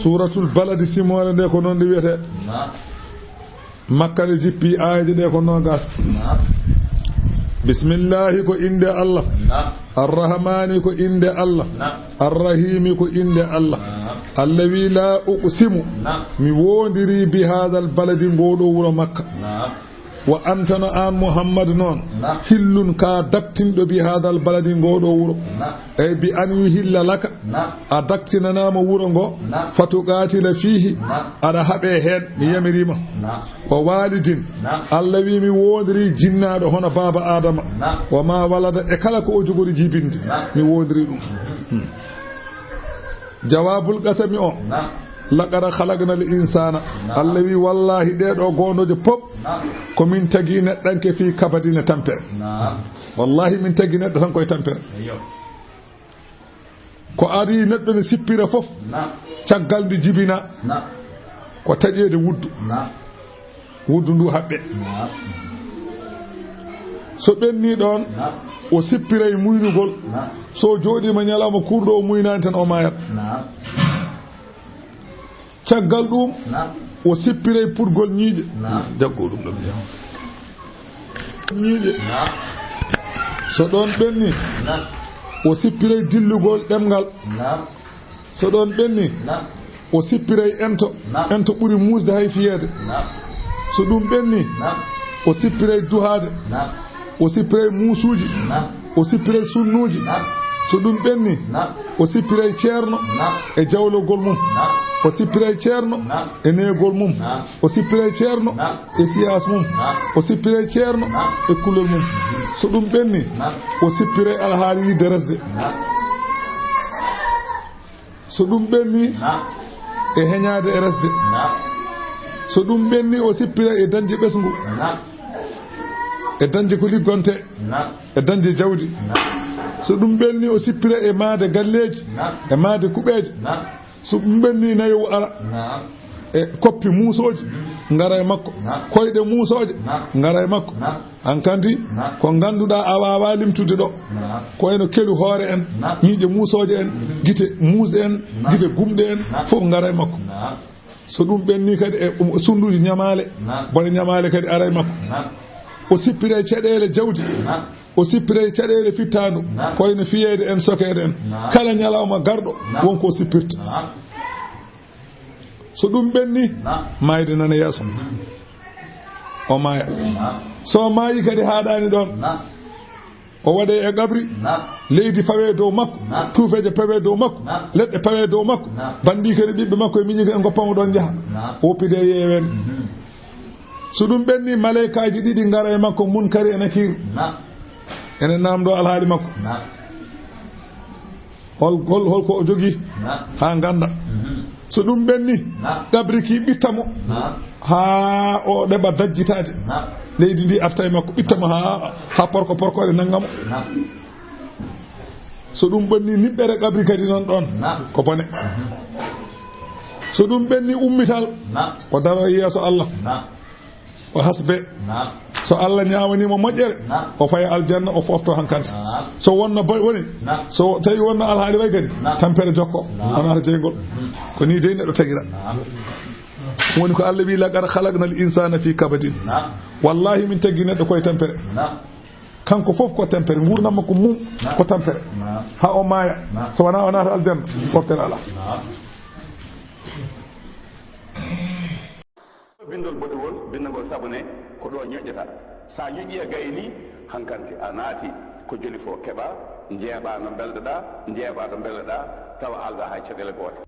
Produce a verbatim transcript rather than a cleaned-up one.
Suuratul Baladi, simoore nde ko noon nde wiyetee. Naam. Makka nde jippi, aayeeje ɗe ko noogas. Naam. Bismillaahi ko innde Allah. Naam. Arrahmaani ko innde Allah. Naam. Arrahiimi ko innde Allah. Naam. Allah wii, "Laa uqsimu." Naam. Mi woondirii bi haadal baladi, ngoo ɗoo wuro Makka. Naam. Wa anta no aan Muhammad noon. Naam. Hillun ka daktinɗo bi haadal baladi, ngoo ɗoo wuro. Naam. Ey bi an yuhilla laka. Naam. A daktinanaama wuro ngo. Naam. Fatuqaatila fiihi. Naam. Aɗa haɓee heen, mi yamiriima. Naam. Wa waalidin. Naam. Allah wii mi woondirii jinnaaɗo hono baaba Aadama. Naam. Wa maa walada e kala ko o jogori jibinde. Naam. Mi woondirii ɗum. Hmm. Jawaabul qasami o. Naam. Laqad khalaqnal insaana. Naam. Allah wii wallaahi ɗee ɗoo goondooje pop. Naam. Ko min tagi neɗɗanke fii kabadin e tampere. Naam. Wallaahi min tagi neɗɗo tan koye tampere. Eyyo. Ko adii neɗɗo ne sippira fof, naam, caggal nde jibina, naam, ko taƴeede wuddu. Naam. Wuddu ndu haɓɓe. Naam. So ɓenni ɗoon, naam, o sippiray muynugol. Naam. So o jooɗiima ñalawma kuurɗo o muynaani tan o maayat. Naam. Caggal ɗum, naam, o sippiray puɗgol ñiiƴe. Naam. Jaggo ɗum ɗon. Ñiiƴe. Naam. So ɗon ɓenni, naam, o sippiray dillugol ɗemngal. Naam. So ɗon ɓenni, naam, o sippiray ento. Naam. Ento ɓuri muusde hay fiyeede. Naam. So ɗum ɓenni, naam, o sippiray duhaade. Naam. O sippiray muusuuji. Naam. O sippiray sunnuuji. Naam. So ɗum ɓenni, naam, o sippiray ceerno, naam, e jawlogol mum. Naam. O sippiray ceerno, naam, e neegol mum. Naam. O sippiray ceerno, naam, e siyaas mum. Naam. O sippiray ceerno, naam, e kulol mum. So ɗum ɓenni, naam, o sippiray alhaali yiɗde resde. Naam. So ɗum ɓenni, naam, e heñaade e resde. Naam. So ɗum ɓenni, o sippira e dañde ɓesngu. Naam. E dañde ko liggonte. Naam. E dañde jawdi. Naam. So ɗum ɓenni, o sippira e maade galleeji. Naam. E maade kuɓeeje. Naam. So ɗum ɓenni, nayowu ara. Naam. E koppi muusooji, mm, ngara e makko. Naam. Koyɗe muusooje, naam, ngara e makko. Naam. Hankadi, naam, ko ngannduɗaa a waawaa limtude ɗo. Naam. Ko wayno kelu hoore en, naam, ñiiƴe muusooje en, mhm, gite muusɗe en, naam, gite gumɗe en, naam, fof ngara e makko. Naam. So ɗum ɓenni kadi e, um, sunnduuji ñamaale, naam, bone ñamaale kadi ara e makko. Naam. O sippiray caɗeele jawdi. Naam. O sippiray caɗeele fittaandu. Naam. Ko wayno fiyeede en, sokeede en. Naam. Kala ñalawma garɗo, naam, won ko o sippirta. Naam. So ɗum ɓenni, naam, maayde nana yeeso. Mhm. O maaya. Naam. So o maayi kadi haaɗaani ɗoon. Naam. O waɗee e qabri. Naam. Leydi fawee dow makko. Naam. Tuufeeje pawee dow makko. Naam. Leɗɗe pawee dow makko. Naam. Banndii kadi ɓiɓɓe makko e miñiiko en ngoppamo ɗoon njaha. Naam. O woppidee yeeweende. Mhm. So ɗum ɓenni, maleykaaji ɗiɗi ngara e makko, Munkari e Nakiir. Naam. Ene naamndoo alhaali makko. Naam. Hol, hol, hol ko o jogii? Naam. Haa ngannda. Mhm. So ɗum ɓenni, naam, qabri ki ɓitta mo. Naam. Haa o ɗeɓa dajjitaade. Naam. Leydi ndi arta e makko, ɓitta mo haa, haa porko porkooɗe nannga mo. Naam. So ɗum ɓenni, niɓɓere qabri kadi noon ɗoon. Naam. Ko bone. Mhm. So ɗum ɓenni, ummital. Naam. O daro e yeeso Allah. Naam. O hasbe. Naam. So Allah ñaawanii mo moƴƴere, naam, o faya aljanna, o foofto hankadi. Naam. So wonno boy woni, naam, so tawi wonno alhaali way kadi, naam, tampere jokko, naam, o naata jeyngol. Mhm. Ko nii dey neɗɗo tagira. Naam. Woni ko Allah wii, "Laqad khalaqnal insana fi kabadin." Naam. Wallaahi min tagi neɗɗo koye tampere. Naam. Kanko fof ko tampere, nguurndam makko mum, naam, ko tampere. Naam. Haa o maaya, naam, so wonaa o naata aljanna, mhm, fooftere alaa. Naam. Binndol boɗewol, binndagol sabone, ko ɗo ñoƴƴata. Sa ñoƴƴi a gayni, hankanti a naati ko joli fo keɓa, njeeɓa no mbelɗoɗa, njeeɓa no mbelɗoɗa, tawa alda hay caɗeele goote.